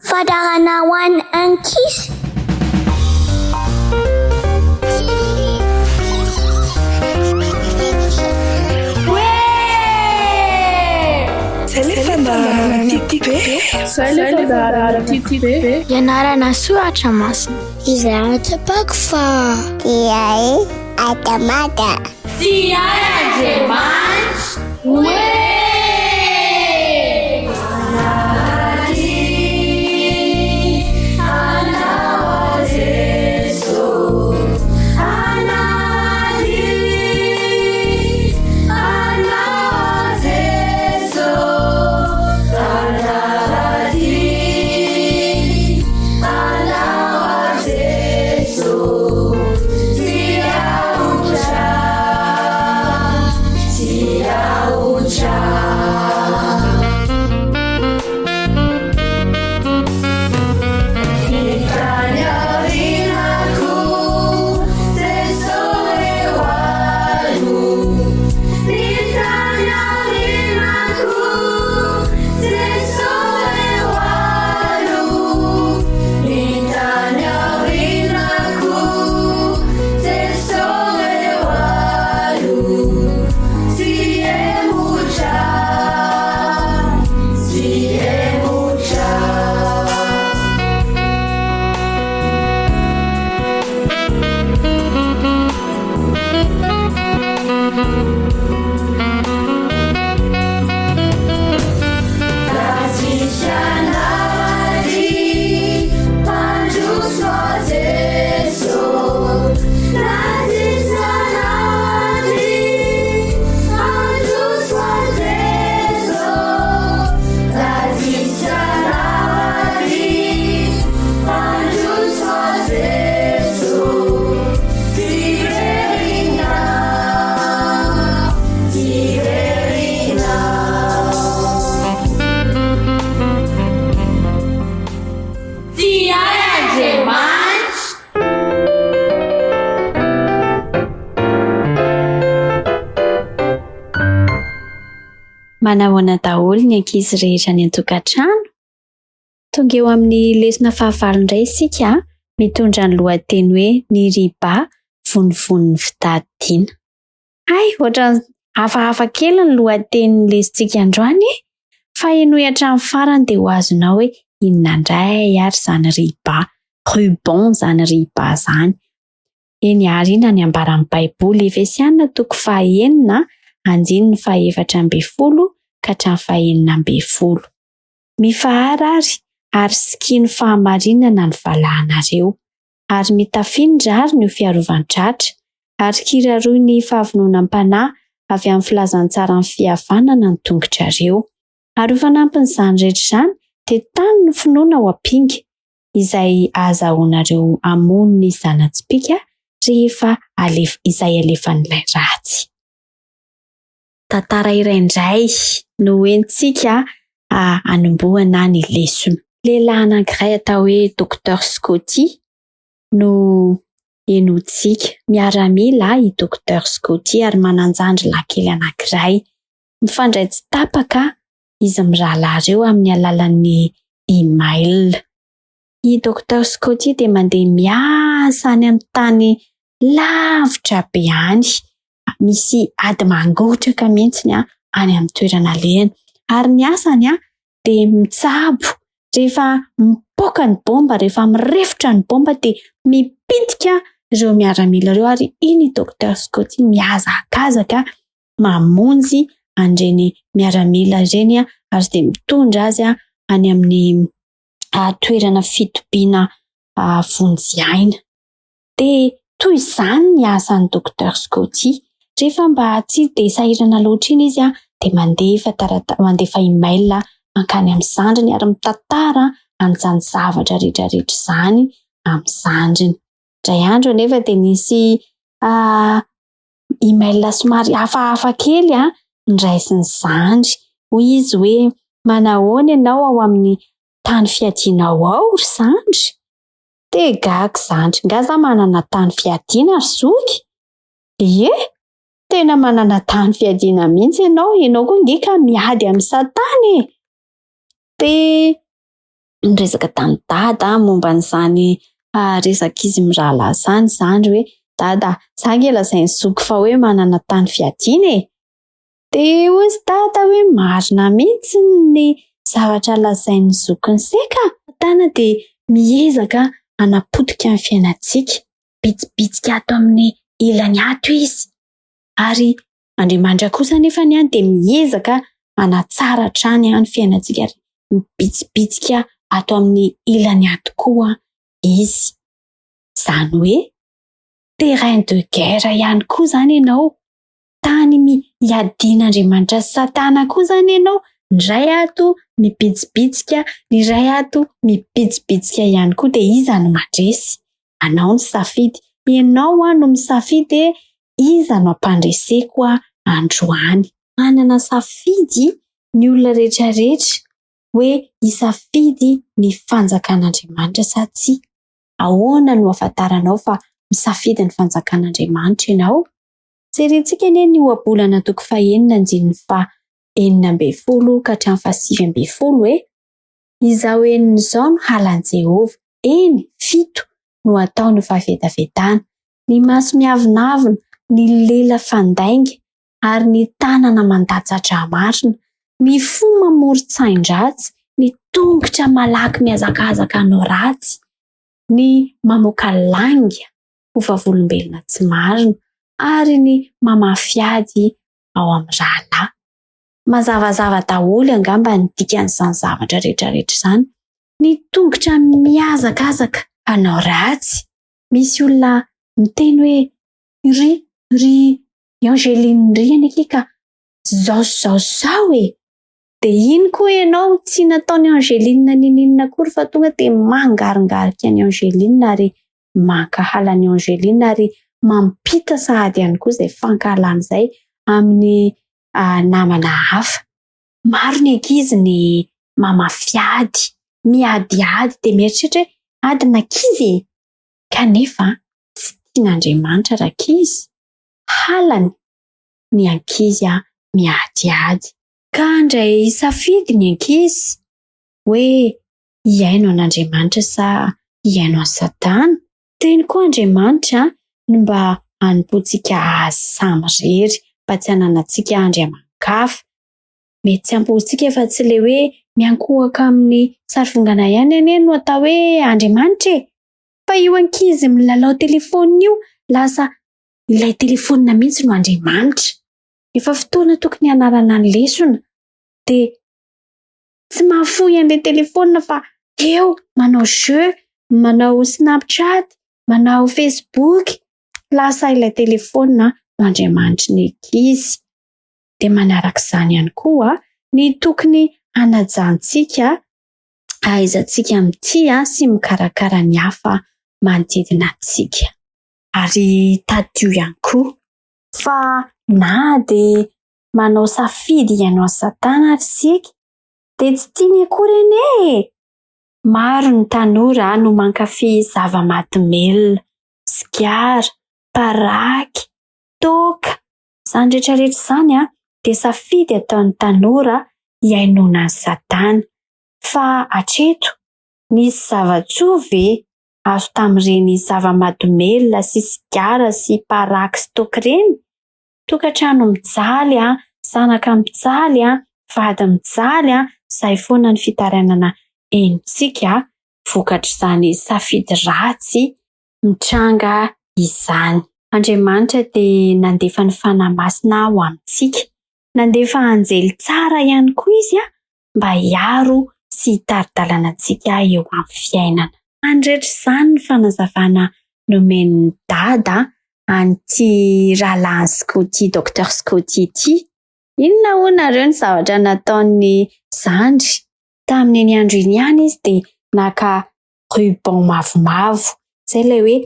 Fadarana ho an'ny ankizy. Zay le fandaharana tiako be. Zay le fandaharana tiako be. Ianarana soratra masina. Izay tsapako fa dia adamada. Tia ahy Andriamanitra. Hoe. Tia ahy Andriamanitra. Manahoana daholo ny ankizy rehetra any an-tokantrano? Tonga eo amin'ny lesona fahavalo indray isika mitondra ny lohateny hoe ny riba vonivon'ny fitadiana. Hay, ohatran'ny hafahafa kely ny lohatenin'ny lesontsika androany e! Fa henoy hatramin'ny farany dia ho azonao hoe inona indray ary izany riba, ruban izany riba izany. Eny ary inona ny ambaran'ny Baiboly Efesiana toko fahenina andininy faha-14 ka hatramin'ny faha-16. Mifahara ary, ary sikino fahamarinana ny valahanareo. Ary mitafia ny rariny ho fiarovan-tratra, ary kiraroy ny fahavononam-panahy avy amin'ny filazantsaran'ny fihavanana ny tongotrareo. Ary ho fanampin'izany rehetra izany, dia tano ny finoana ho ampinga, izay ahazahoanareo hamono ny zana-tsipìka rehefa alefa izay alefan'ilay ratsy. Tantara iray indray no hoentintsika hanombohana ny lesona. Lehilahy anankiray atao hoe Docteur Scotty no henointsika. Miaramila i Docteur Scotty ary manan-jandry lahy kely anankiray. Mifandray tsy tapaka izy mirahalahy ireo amin'ny alalan'ny email. I Docteur Scotty dia mandeha miasa any amin'ny tany lavitra be any. Misy ady mangotraka mihitsy any amin'ny toerana alehany. Ary ny asany dia mitsabo. Rehefa mipoaka ny baomba, rehefa mirefotra ny baomba dia mipitika ireo miaramila ireo ary iny i Docteur Scotty mihazakazaka mamonjy an'ireny miaramila ireny ary dia mitondra azy any amin'ny toerana fitobiana vonjy aina. Dia toy izany ny asan'ny Docteur Scotty. Rehefa mba tsy dia sahirana loatra iny izy dia mandefa tarata- mandefa email mankany amin'ny zandriny ary mitantara an'izany zavatra rehetra rehetra izany amin'ny zandriny. Indray andro anefa dia nisy email somary hafahafa kely noraisin'ny zandry. Hoy izy hoe manahoana ianao ao amin'ny tany fiadianao ao ry zandry? Dia gaga zandry, nga za manana tany fiadiana ry zoky? Ie, tena manana tany fiadiana mihitsy ianao, ianao koa nge ka miady amin'i satana e! Dia. Niresaka tamin'i Dada momba an'izany resak'izy mirahalahy izany zandry hoe Dada, za ange lazain'i zoky fa hoe manana tany fiadiana e! Dia hoy izy Dada hoe marina mihitsy ny zavatra lazain'ny zokin'i Seka. Satana dia miezaka hanapotika ny fiainantsika. Bitsibitsika ato amin'ny ilany ato izy. Ary Andriamanitra kosa anefa dia miezaka hanatsara hatrany ny fiainantsika ary mibitsibitsika ato amin'ny ilany ato koa izy. Izany hoe terrain de guerre ihany koa izany ianao. Tany iadian'Andriamanitra sy Satana koa izany ianao. Ny iray ato mibitsibitsika, ny iray ato mibitsibitsika ihany koa. Dia iza no mandresy? Anao ny safidy. Ianao no misafidy hoe iza no hampandreseko androany. Manana safidy ny olona rehetra rehetra hoe hisafidy ny fanjakan'Andriamanitra sa tsia. Ahoana no ahafantaranao fa misafidy ny fanjakan'Andriamanitra ianao? Jerentsika anie ny ohabolana toko fahenina andininy faha-16 ka hatramin'ny faha-19 e! Izao enina izao no halan'i Jehovah, eny, fito no ataony ho fahavetavetana, ny maso miavonavona, ny lela fandainga, ary ny tanana mandatsa-drà marina, ny fo mamoron-tsain-dratsy, ny tongotra malaky mihazakazaka hanao ratsy, ny mamoaka lainga ho vavolombelona tsy marina, ary ny mamafy ady ao amin'ny rahalahy. Mazavazava daholo angamba ny dikan'izany zavatra rehetra rehetra izany. Ny tongotra mihazakazaka hanao ratsy. Misy olona miteny hoe ry ry Angeline ry anie akia ka zao sy zao sy zao e! Dia iny koa ianao tsy nataon'i Angeline n'inon'inona akory fa tonga dia mangaringarika an'i Angeline ary mankahala an'i Angeline ary mampita sahady ihany koa izay fankahalana izay amin'ny namana hafa. Maro ny ankizy ny mamafy ady, miadiady dia mieritreritra hoe adin'ankizy e! Kanefa tsy tian'Andriamanitra rankizy, halany ny ankizy miadiady. Ka handray safidy ny ankizy hoe hihaino an'Andriamanitra sa hihaino an'i Satana. Tiany koa Andriamanitra ny mba hanompoantsika Azy samirery, mba tsy hananantsika andriamani-kafa. Mety tsy hampoizintsika fa tsy ilay hoe miankohoka amin'ny sarivongana ihany anie no atao hoe Andriamanitra e! Fa io ankizy milalao telefaonina io lasa ilay telefaonina mihitsy no Andriamanitra. Efa fotoana tokony hanarana ny lesona dia tsy mahafoy an'ilay telefaonina fa eo manao jeu, manao snapchat, manao facebook. Lasa ilay telefaonina no andriamanitry ny ankizy. Dia manaraka izany ihany koa ny tokony hanajantsika, ahaizantsika mitia sy mikarakara ny hafa manodidina antsika. Ary tadidio ihany koa fa na dia manao safidy hihaino an'i Satana ary isika dia tsy tiany akory anie e! Maro ny tanora no mankafy zava-mahadomelina, sigara, paraky, toaka. Izany rehetra rehetra izany dia safidy ataon'ny tanora hihainoana an'i Satana. Fa hatreto, nisy zava-tsoa ve azo tamin'ireny zava-mahadomelina sy sigara sy paraky sy toaka ireny? Tokantrano mijaly, zanaka mijaly, vady mijaly, izay foana ny fitarainana henontsika vokatr'izany safidy ratsy mitranga izany. Andriamanitra dia nandefa ny Fanahy Masina ho amintsika. Nandefa anjely tsara ihany koa Izy mba hiaro sy hitari-dalana antsika eo amin'ny fiainana. Izany rehetra izany ny fanazavana nomen'i Dada an'ity rahalahin'i Scotty, Docteur Scotty ity. Inona hoy nareo ny zavatra nataon'ny zandry? Tamin'iny andro iny ihany izy dia naka ruban mavomavo, izay ilay hoe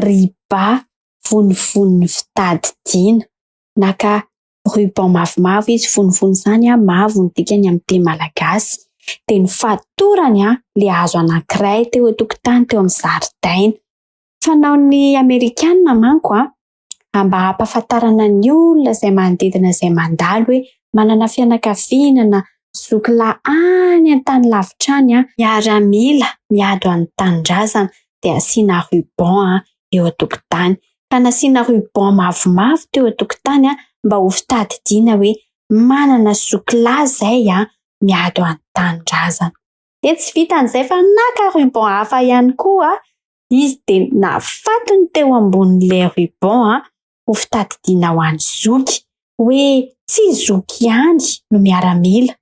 riba vonivoniny fitadidiana. Naka ruban mavomavo izy, vonivony izany mavo ny dikany amin'ny teny malagasy. Dia nofatorany ilay hazo anankiray teo an-tokotany teo amin'ny zaridaina. Fanaon'ny Amerikana manko mba hampahafantarana ny olona izay manodidina izay mandalo hoe manana fianakaviana na. zokilahy any an-tany lavitra any, miaramila miady ho an'ny tanindrazana dia asiana ruban eo an-tokotany. Ka nasiana ruban mavomavo teo an-tokotany mba ho fitadidiana hoe manana zokilahy izay miady ho an'ny tanindrazana. Dia tsy vitan'izay fa naka ruban hafa ihany koa izy dia nafatony teo ambonin'ilay ruban ho fitadidiana ho an'i zoky hoe tsy zoky ihany no miaramila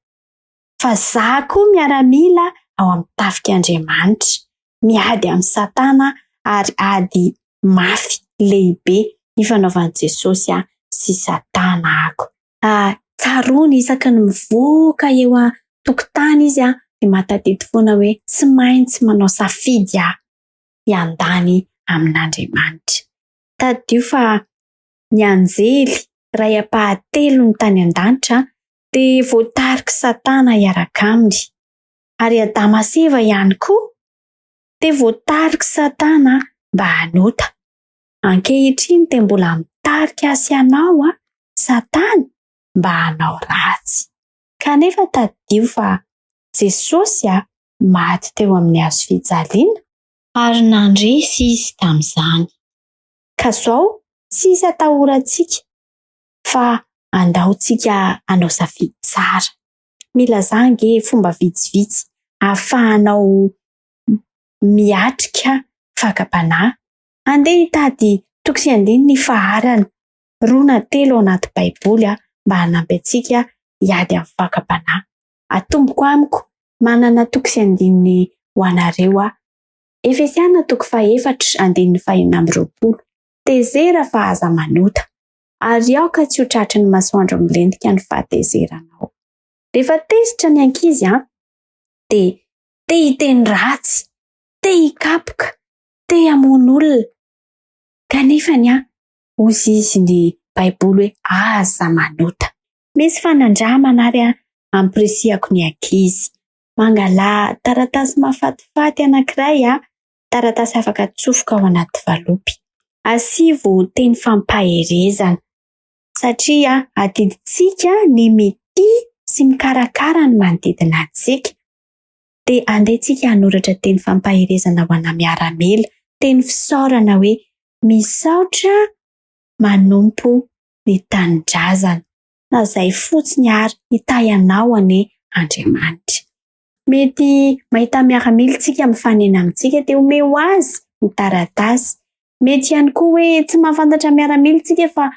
fa za koa miaramila ao amin'ny tafik'Andriamanitra, miady amin'i Satana ary ady mafy lehibe ifanaovan'i Jesosy sy Satana ako. Tsaroany isaky ny mivoaka eo an-tokotany izy dia mahatadidy foana hoe tsy maintsy manao safidy aho hiandany amin'Andriamanitra. Tadidio fa ny anjely iray ampahatelony tany an-danitra dia voatarik'i Satana hiaraka aminy. Ary Adama sy Eva ihany koa dia voatarik'i Satana mba hanota. Ankehitriny dia mbola mitarika ahy sy anao Satana mba hanao ratsy. Kanefa tadidio fa Jesosy maty teo amin'ny hazo fijaliana. Ary nandresy Izy tamin'izany. Ka zao tsisy atahorantsika fa andao tsika hanao safidy tsara. Milazà ange fomba vitsivitsy ahafahanao miatrika fakam-panahy. Andeha hitady toko sy andininy ifaharana roa na telo ao anaty Baiboly mba hanampy antsika hiady amin'ny fakam-panahy. Atomboko amiko, manana toko sy andininy ho anareo aho. Efesiana toko fahefatra andininy fahenina amby roapolo. Tezera fa aza manota, ary aoka tsy ho tratry ny masoandro milentika ny fahatezeranao. Rehefa tezitra ny ankizy an, dia te hiteny ratsy, te hikapoka, te hamono olona. Kanefa ny an, hozy izy ny Baiboly hoe aza manota. Misy fanandramana ary an, ampirisihako ny ankizy. Mangalà taratasy mahafatifaty anankiray an, taratasy afaka atsofoka ao anaty valopy. Asivo teny fampaherezana satria adidintsika ny mitia sy mikarakara ny manodidina antsika. Dia andeha tsika hanoratra teny fampaherezana ho ana miaramila, teny fisaorana hoe misaotra manompo ny tanindrazana. Na izay fotsiny ary hitahy anao anie Andriamanitra. Mety mahita miaramila isika mifanena amintsika dia omeo azy ny taratasy. Mety ihany koa hoe tsy mahafantatra miaramila isika fa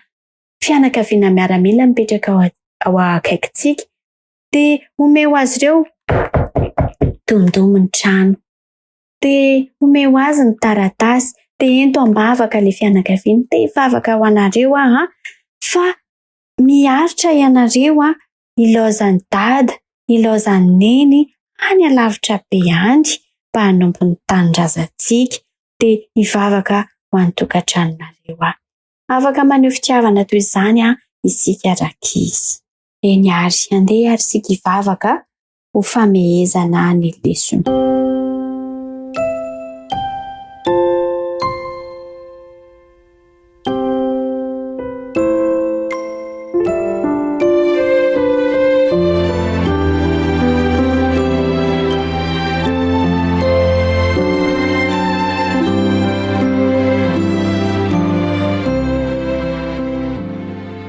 fianakaviana miaramila mipetraka ao akaikintsika dia omeo azy ireo domdomy ny trano. Dia omeo azy ny taratasy dia ento am-bavaka ilay fianakaviana. Te hivavaka ho anareo aho an, fa miaritra ianareo an, ilaozan'i dada, ilaozan'i neny any alavitra be any mba hanompo ny tanindrazantsika dia hivavaka ho an'ny tokantranonareo aho. Afaka maneho fitiavana toy izany an isika rankizy. Eny ary, andeha ary isika hivavaka ho famehezana ny lesona.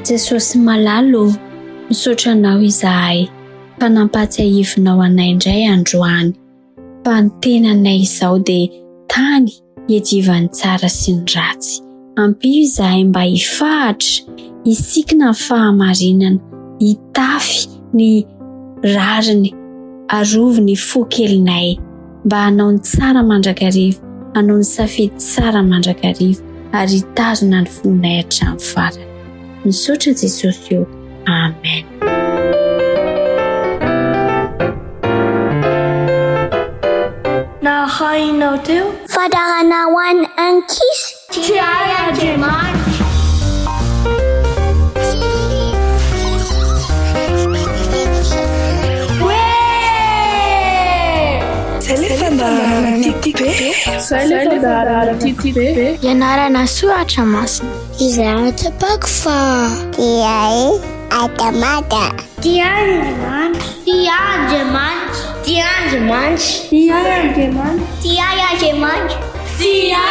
Jesosy malala ô, misaotra Anao izahay fa nampahatsiahivinao anay indray androany fa ny tenanay izao dia tany iadivan'ny tsara sy ny ratsy. Ampio izahay mba hifahatra, hisikina ny fahamarinana, hitafy ny rariny, arovy ny fo kelinay mba hanao ny tsara mandrakariva, hanao ny safidy tsara mandrakariva ary hitazona ny fonay hatramin'ny farany. Misaotra Jesosy ô. Amen. Narahinao teo. Fadarana ho an'ny ankizy. Tsy hay Andriamanitra. Zay le fandaharana tiako be. Zay le fandaharana tiako be. Ianarana soratra masina. Izay atsapako fa. Dia e. Andriamanitra. Tia Andriamanitra. Tia Andriamanitra. Tia Andriamanitra. Tia Andriamanitra. Tia Andriamanitra. Tia